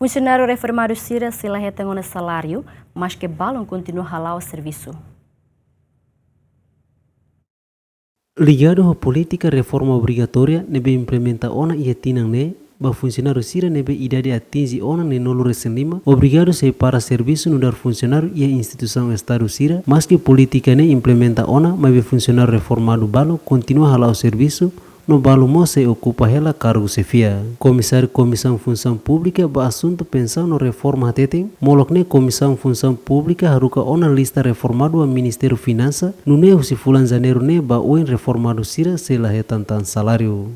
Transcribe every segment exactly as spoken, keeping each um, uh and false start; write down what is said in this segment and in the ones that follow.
Funsionáriu reformadu sira sei la hetan ona saláriu, maske balun kontinua hala'o servisu. Ligadu ho polítika reforma obrigatória ne'ebé implementa ona iha tinan ne'e, ba funsionáriu sira ne'ebé idade atinje ona neenulu resin lima, obrigadu sei para servisu nu'udar funsionáriu iha instituisaun Estadu sira, maske polítika ne'e implementa ona, maibé funsionáriu reformadu balu kontinua hala'o servisu, no balu mós sei okupa hela kargu xefia. Komisáriu Komisaun Funsaun Públika ba asuntu pensaun no reforma hateten, molok ne'e Komisaun Funsaun Públika haruka ona lista reformadu ba Ministériu Finansa, nune'e husi fulan Janeiru ne'e ba oin reformadu sira sei la hetan tan saláriu.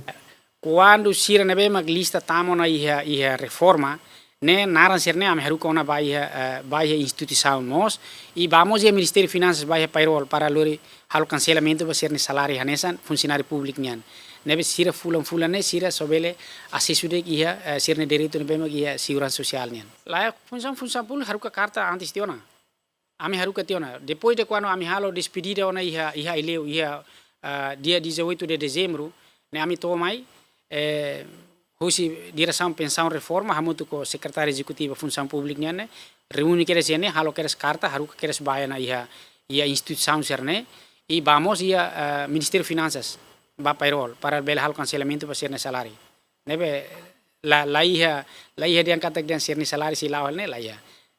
Kuandu sira ne'ebé mak lista tama ona iha, iha reforma, ne'e naran sira-ne'e ami haruka ona ba iha, eh, ba iha instituisaun mós, i ba mós iha Ministériu Finansas ba iha payroll para lori halo kanselamentu ba sira-nia saláriu hanesan funsionáriu públiku nian. Ne'ebé sira fulan-fulan ne'e sira só bele asesu de'it iha, eh, sira-nia direitu ne'ebé mak iha seguransa sosiál nian. Laiha, Funsaun, Funsaun Públika haruka karta antes tiha ona. Ami haruka tiha ona. Depois de kuandu ami halo despedida ona iha, iha Aileu, iha, ah, dia dezoito de dezembro, ne'e ami to'o mai, eh, husi diresaun pensaun reforma, hamutuk ho sekretária ezekutiva Funsaun Públika nian ne'e, reúne kedas iha ne'e, halo kedas karta, haruka kedas ba iha ona iha, iha instituisaun sira-ne'e, i ba mós iha, eh, Ministériu Finansas, ba payroll, para bele halo kanselamentu ba sira-nia saláriu. Ne'ebé la, laiha, laiha dehan katak dehan sira-nia saláriu sei la'o hela ne'e, laiha.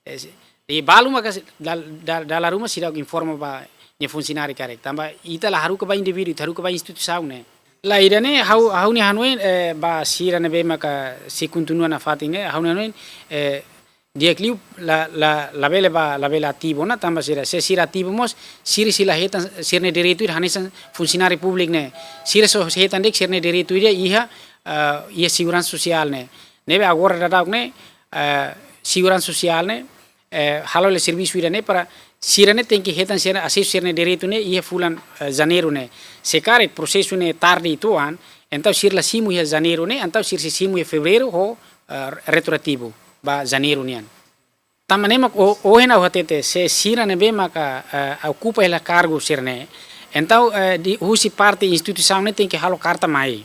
Eh, si-, i balu maka si-, dal-, dal-, dala ruma seidauk informa ba nia funsionáriu karik. Tanba ita la haruka ba indivíduu, ita haruka ba instituisaun ne'e. Laiha ida-ne'e ha'u, ha'u-nia hanoin, eh, ba sira ne'ebé maka sei kontinua nafatin ne'e, ha'u-nia hanoin, eh, di'ak liu la, la, labele ba, labele ativu ona, tanba sira, se sira ativu mós, sira sei la hetan sira-nia direitu ida hanesan funsionáriu públiku ne'e. Sira só hetan de'it sira-nia direitu ida iha, eh, iha seguransa sosiál ne'e. Ne'ebé agora daudaun ne'e, eh, seguransa sosiál ne'e, eh, halo hela servisu ida-ne'e para sira-ne'e tenke hetan sira asesu sira-nia direitu ne'e iha fulan, eh, Janeiru ne'e. Se karik prosesu ne'e tarde uitoan, entaun sira la simu iha Janeiru ne'e, entaun sira sei simu iha Fevereiru ho, eh, retroativu ba Janeiru nian. Tanba ne'e mak o, ohin ha'u hatete, se sira ne'ebé maka, eh, okupa hela kargu sira-ne'e, entaun, eh, di, husi parte instituisaun ne'e tenke halo karta mai.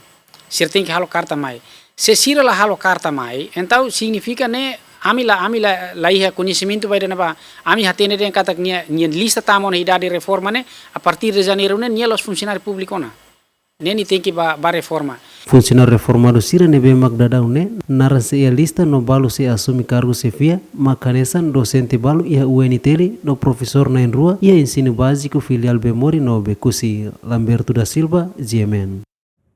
Sira tenke halo karta mai. Se sira la halo karta mai, entaun signifika ne'e ami la, ami la, laiha koñesimentu ba ida-ne'ebá, ami hatene dehan katak nia, nia lista tama ona iha idade reforma ne'e, a partir de Janeiru ne'e nia la'ós funsionáriu públiku ona. Ne'e nia tenke ba, ba reforma. Funsionáriu reformadu sira ne'ebé mak daudaun ne'e naran sei iha lista no balu sei asume kargu xefia, mak hanesan dosente balu iha U N T L no profesór na'in-rua iha ensinu báziku filiál Bemori no Oekusi. Lamberto da Silva, G M N.